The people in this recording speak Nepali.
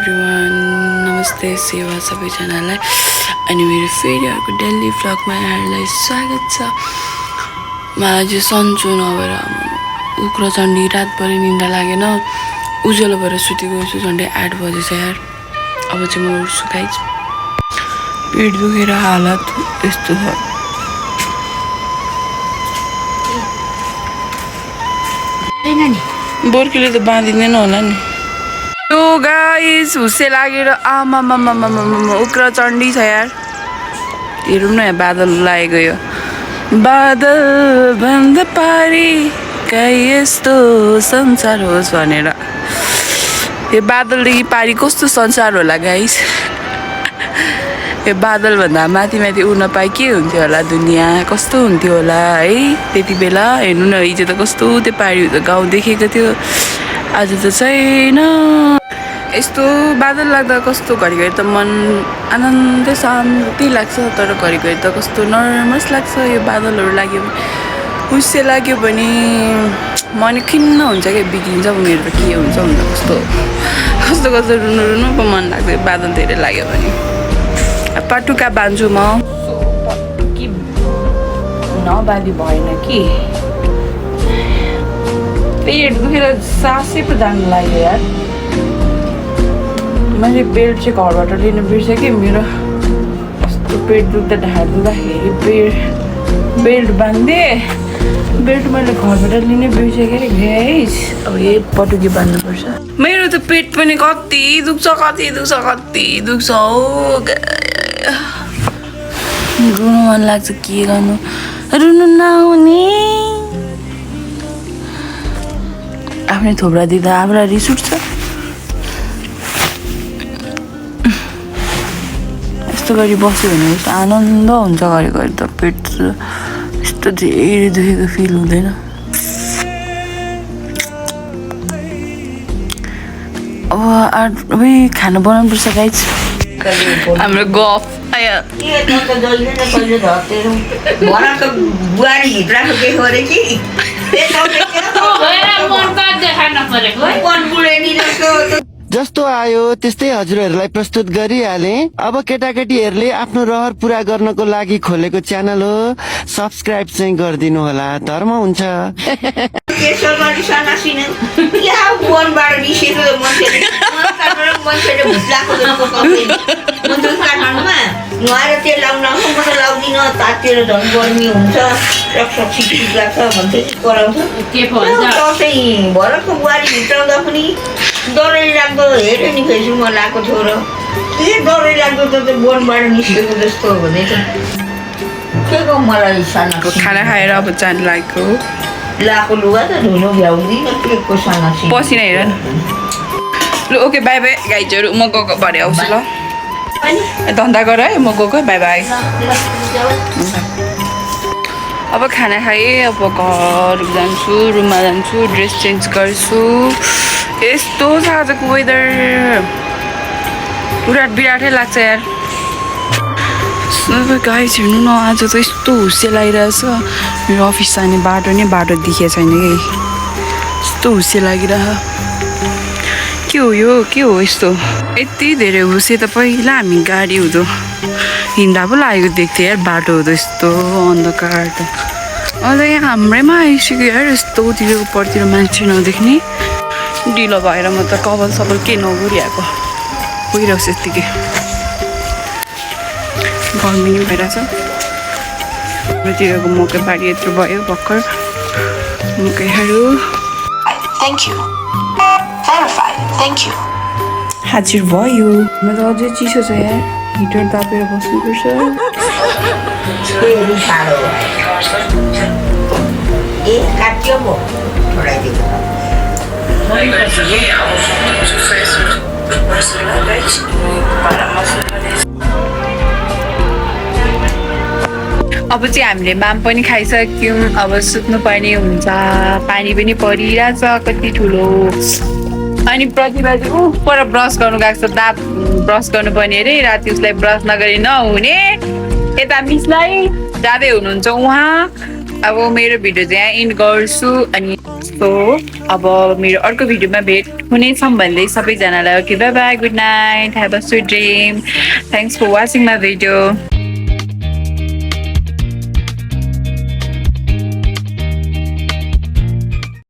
एभ्रिवान नमस्ते सेवा सबैजनालाई अनि मेरो फेरि अर्को डेली भ्लगमा यहाँहरूलाई स्वागत छ। मलाई चाहिँ सन्चो नभएर उग्रचण्डी रातभरि निन्दा लागेन, उज्यालो भएर सुतेको छु। झन्डै 8 बजे छ यार। अब चाहिँ म उठ्छु गाइज। पेट दुखेर हालत यस्तो छ। बोर्कीले त बाँधिँदैन होला नि। यो गाइस हुस्से लागेर आमामामामामा उग्रचण्डी छ यार। हेरौँ न यहाँ बादल लागेको यो बादल बन्द पारी काई यस्तो संसार होस् भनेर। यो बादलदेखि पारी कस्तो संसार होला गाइस। यो बादलभन्दा माथि माथि उड्न पाए के हुन्थ्यो होला, दुनियाँ कस्तो हुन्थ्यो होला है त्यति बेला। हेर्नु न हिजो त कस्तो त्यो पारी गाउँ देखेको थियो, आज त छैन। यस्तो बादल लाग्दा कस्तो घरिघरि त मन आनन्द शान्ति लाग्छ, तर घरिघरि त कस्तो नर्भस लाग्छ। यो बादलहरू लाग्यो हुस्से लाग्यो भने मन खिन्न हुन्छ क्या, बिग्रिन्छ मेरो त के हुन्छ हुन्छ कस्तो कस्तो कस्तो रुनु रुनु पो मन लाग्छ बादल धेरै लाग्यो भने। पटुका बान्छु म, पटुकी नबाली भएन कि पेट दुखेर सासै पो जानु लाग्यो यार। मैले बेल्ट चाहिँ घरबाट लिनु बिर्सेँ कि मेरो कस्तो पेट दुख्दा ढाड दुख्दाखेरि बेल्ट बाँधिदिएँ। बेल्ट मैले घरबाट लिनु बिर्सेँ क्या गाइस। अब यही पटुकी बाँध्नुपर्छ। मेरो त पेट पनि कति दुख्छ हौ। रुनु मन लाग्छ, के गर्नु, रुनु नआउने। आफ्नै थोप्रा दिँदा आफूलाई रिस उठ्छ। यस्तो गरी बस्यो भने कस्तो आनन्द हुन्छ। घरिघरि त पेट यस्तो धेरै दुखेको फिल हुँदैन। अब खाना बनाउनु पर्छ गाइज। हाम्रो गफ आयो। जस्तो आयो त्यस्तै हजुरहरूलाई प्रस्तुत गरिहाले। अब केटाकेटीहरूले आफ्नो रहर पुरा गर्नको लागि खोलेको च्यानल हो, सब्सक्राइब चाहिँ गरिदिनु होला, धर्म हुन्छ। नुहाएर तेल लाउनु म त लाउँदिनँ, तातेर झन् गर्मी हुन्छ, रक्सी लाग्छ भन्थे कराउँछ। भरतको बुहारी भित्राउँदा पनि डरै लाग्दो हेऱ्यो नि फेसबुकमा लगाएको थियो र के डरै लाग्दो त वनबाट निस्केको जस्तो भनेछ। के को मलाई साना खाना खाएर अब जानु लागेको लाएको लुगा त धुनु भ्याउँदिनँ, के को साना पसिना हेर न। ल ओके बाई बाई गाइजहरू, म गएको भरे आउँछु ल। धन्दा गर है, म गएको बाई बाई। अब खाना खाएँ, अब घर जान्छु, रुममा जान्छु, ड्रेस चेन्ज गर्छु। यस्तो छ आजको वेदर, पुरा बिराटै लाग्छ यार। गाइस हेर्नु न, आज त यस्तो हुस्से लागिरहेछ। मेरो अफिस जाने बाटो देखिएको छैन कि, यस्तो हुस्से लागिरह। के हो यो, के हो यस्तो यति धेरै हुस्से? त पहिला हामी गाडी हुँदो हिँड्दा पो लागेको देख्थ्यो यार, बाटो हुँदो यस्तो अन्धकार त। अन्त यहाँ हाम्रैमा आइसक्यो यार, यस्तो तिरको परतिर मान्छे नदेख्ने। ढिलो भएर म त कपाल सपाल के नगरिआएको, गइरहेको यत्तिकै गर्मी नि भइरहेछ। हाम्रोतिरको मकै बारी यत्रो भयो भर्खर, मकैहरू। हाजिर भयो। म त अझै चिसो छ यार, हिटर तापेर बस्नुपर्छ। काट्यो म छोडाइदिएको अब चाहिँ हामीले माम पनि खाइसक्यौँ। अब सुत्नुपर्ने हुन्छ, पानी पनि परिरहेछ कति ठुलो। अनि प्रतिभा चाहिँ पर ब्रस गर्नु गएको छ, दाँत ब्रस गर्नुपर्ने अरे। राति उसलाई ब्रस नगरी नहुने, यता मिसलाई जाँदै हुनुहुन्छ उहाँ। अब मेरो भिडियो चाहिँ यहाँ इन्ड गर्छु। अनि सो अब मेरो अर्को भिडियोमा भेट हुनेछौँ भन्दै सबैजनालाई okay bye bye good night have a sweet dream thanks for watching my video